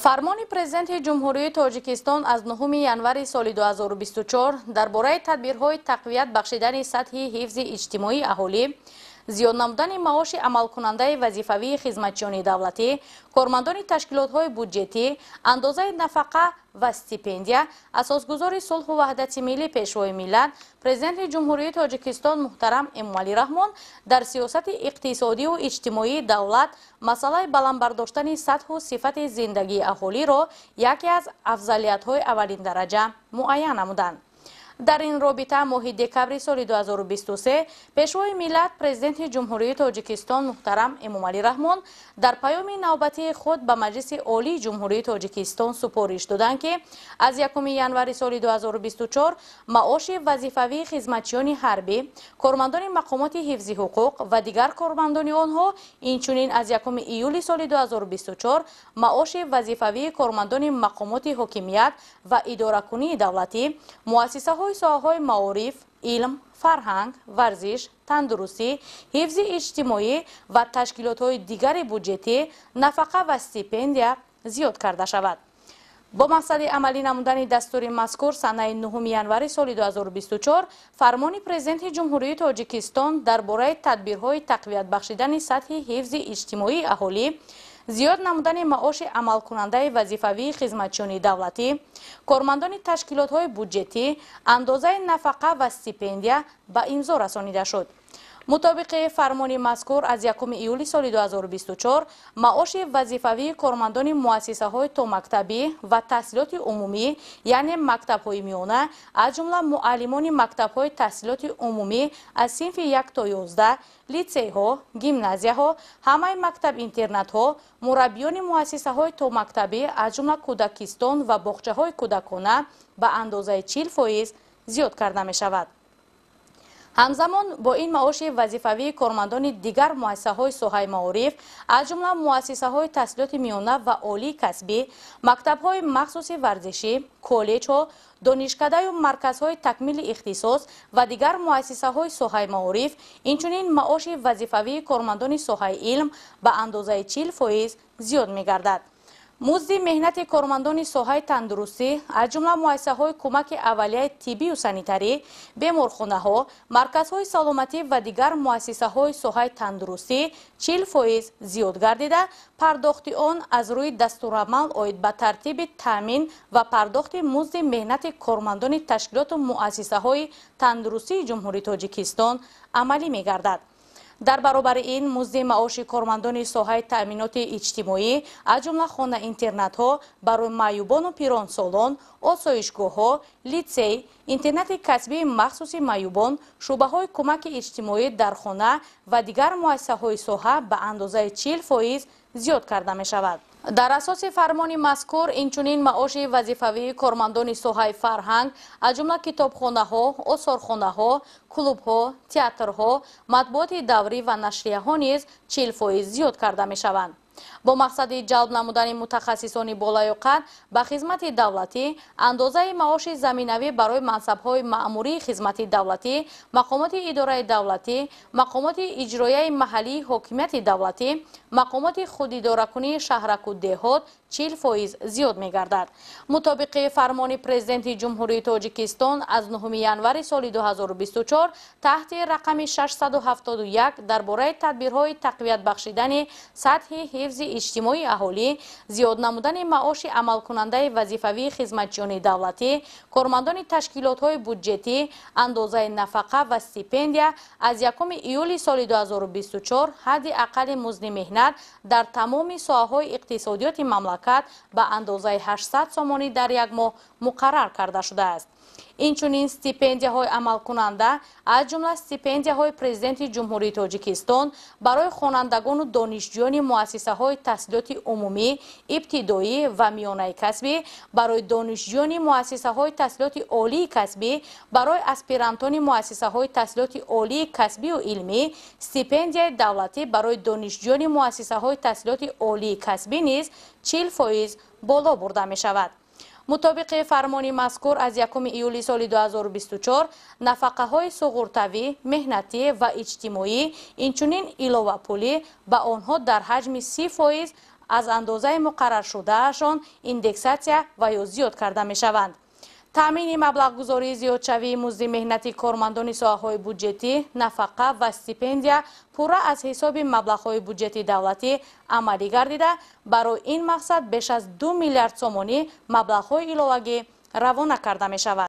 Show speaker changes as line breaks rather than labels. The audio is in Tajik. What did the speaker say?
Фармони Президенти Ҷумҳурии Тоҷикистон аз 9 январи соли 2024 дар бораи тадбирҳои тақвият бахшидани сатҳи ҳифзи иҷтимоии аҳолӣ, зиёд намудани маоши амалкунандаи вазифавии хизматчиёни давлатӣ, кормандони ташкилотҳои буҷетӣ, андозаи нафақа ва стипендия, асосгузори сулҳу ваҳдати миллӣ, Пешвои миллат, Президенти Ҷумҳурии Тоҷикистон муҳтарам Эмомалӣ Раҳмон дар сиёсати иқтисодию иҷтимоии давлат масъалаи баланд бардоштани сатҳу сифати зиндагии аҳолиро яке аз афзалиятҳои аввалиндараҷа муайян намуданд. Дар ин робита моҳи декабри соли 2023 Пешвои миллат, Президенти Ҷумҳурии Тоҷикистон муҳтарам Эмомалӣ Раҳмон дар паёми навбатии худ ба Маҷлиси Олии Ҷумҳурии Тоҷикистон супориш доданд, ки аз 1 январи соли 2024 маоши вазифавии хизматчиёни ҳарбӣ, кормандони мақомоти ҳифзи ҳуқуқ ва дигар кормандони онҳо, инчунин аз 1 июли соли 2024 маоши вазифавии кормандони мақомоти ҳокимият ва идоракунии давлатӣ, муассисаҳои соҳаҳои маориф, илм, фарҳанг, варзиш, тандурустӣ, ҳифзи иҷтимоӣ ва ташкилотҳои дигари буҷетӣ нафақа ва стипендия зиёд карда шавад. Бо мақсади амалӣ намудани дастури мазкур санаи 9 январи соли 2024 фармони Президенти Ҷумҳурии Тоҷикистон дар бораи тадбирҳои тақвият бахшидани сатҳи ҳифзи иҷтимоии аҳолӣ, зиёд намудани маоши амалкунандаи вазифавии хизматчиёни давлатӣ, кормандони ташкилотҳои буҷетӣ, андозаи нафақа ва стипендия ба имзо расонида шуд. Мутобиқи фармони мазкур аз 1 июли соли 2024 маоши вазифавии кормандони муассисаҳои томактабӣ ва таҳсилоти умумӣ, яъне мактабҳои миёна, аз ҷумла муаллимони мактабҳои таҳсилоти умумӣ аз синфи 1 то 11, литсейҳо, гимназияҳо, ҳамаи мактаб-интернатҳо, мураббиёни муассисаҳои томактабӣ, аз ҷумла кӯдакистон ва боғчаҳои кӯдакона ба андозаи 40% зиёд карда мешавад. Ҳамзамон бо ин маоши вазифавии кормандони дигар муассисаҳои соҳаи маориф, аз ҷумла муассисаҳои таҳсилоти миёна ва олии касбӣ, мактабҳои махсуси варзишӣ, коллеҷҳо, донишкадаю марказҳои такмили ихтисос ва дигар муассисаҳои соҳаи маориф, инчунин маоши вазифавии кормандони соҳаи илм ба андозаи 40% зиёд мегардад. Музди меҳнати кормандони соҳаи тандурустӣ, аз ҷумла муассисаҳои кӯмаки аввалияи тиббию санитарӣ, беморхонаҳо, марказҳои саломатӣ ва дигар муассисаҳои соҳаи тандурустӣ 40% зиёд гардида, пардохти он аз рӯи дастурамал оид ба тартиби таъмин ва пардохти музди меҳнати кормандони ташкилоту муассисаҳои тандурустии Ҷумҳурии Тоҷикистон амалӣ мегардад. Дар баробари ин музди маоши кормандони соҳаи таъминоти иҷтимоӣ, аз ҷумла хона-интернатҳо барои маъюбону пиронсолон, осоишгоҳҳо, литсей, интернати касбии махсуси маъюбон, шӯъбаҳои кӯмаки иҷтимоӣ дар хона ва дигар муассисаҳои соҳа ба андозаи 40% зиёд карда мешавад. Дар асоси фармони мазкур инчунин маоши вазифавии кормандони соҳаи фарҳанг, аз ҷумла китобхонаҳо, осорхонаҳо, клубҳо, театрҳо, матбуоти даврӣ ва нашрияҳо низ 40% зиёд карда мешаванд. Бо мақсади ҷалб намудани мутахассисони болаёқат ба хизмати давлатӣ, андозаи маоши заминавӣ барои мансабҳои маъмурии хизмати давлатӣ, мақомоти идораи давлатӣ, мақомоти иҷроияи маҳаллии ҳокимияти давлатӣ, мақомоти худидоракунии шаҳраку деҳот 40% зиёд мегардад. Мутобиқи фармони Президенти Ҷумҳурии Тоҷикистон аз 9 январи соли 2024 таҳти рақами 671 дар бораи тадбирҳои тақвият бахшидани сатҳи ҳифзи иҷтимоии аҳолӣ, зиёд намудани маоши амалкунандаи вазифавии хизматчиёни давлатӣ, кормандони ташкилотҳои буҷетӣ, андозаи нафақа ва стипендия аз 1 июли соли 2024 ҳадди аққали музди меҳнат дар тамоми соҳаҳои иқтисодиёти мамлакат ба андозаи 800 сомонӣ дар як моҳ муқаррар карда шудааст. Инчунин стипендияҳои амалкунанда, аз ҷумла стипендияҳои Президенти Ҷумҳурии Тоҷикистон барои хонандагону донишҷӯёни муассисаҳои таҳсилоти умумӣ, ибтидоӣ ва миёнаи касбӣ, барои донишҷӯёни муассисаҳои таҳсилоти олии касбӣ, барои аспирантони муассисаҳои таҳсилоти олии касбию илмӣ, стипендияи давлатӣ барои донишҷӯёни муассисаҳои таҳсилоти олии касбӣ низ 40% боло бурда мешавад. Мутобиқи фармони мазкур аз 1 июли соли 2024 нафақаҳои суғуртавӣ, меҳнатӣ ва иҷтимоӣ, инчунин иловапулӣ ба онҳо дар ҳаҷми 30% аз андозаи муқарраршудаашон индексатсия ва ё зиёд карда мешаванд. Таъмини маблағгузории зиёдшавии музди меҳнати кормандони соҳаҳои буҷетӣ, нафақа ва стипендия пурра аз ҳисоби маблағҳои буҷети давлатӣ амалӣ гардида, барои ин мақсад беш аз 2 миллиард сомонӣ маблағҳои иловагӣ равона карда мешавад.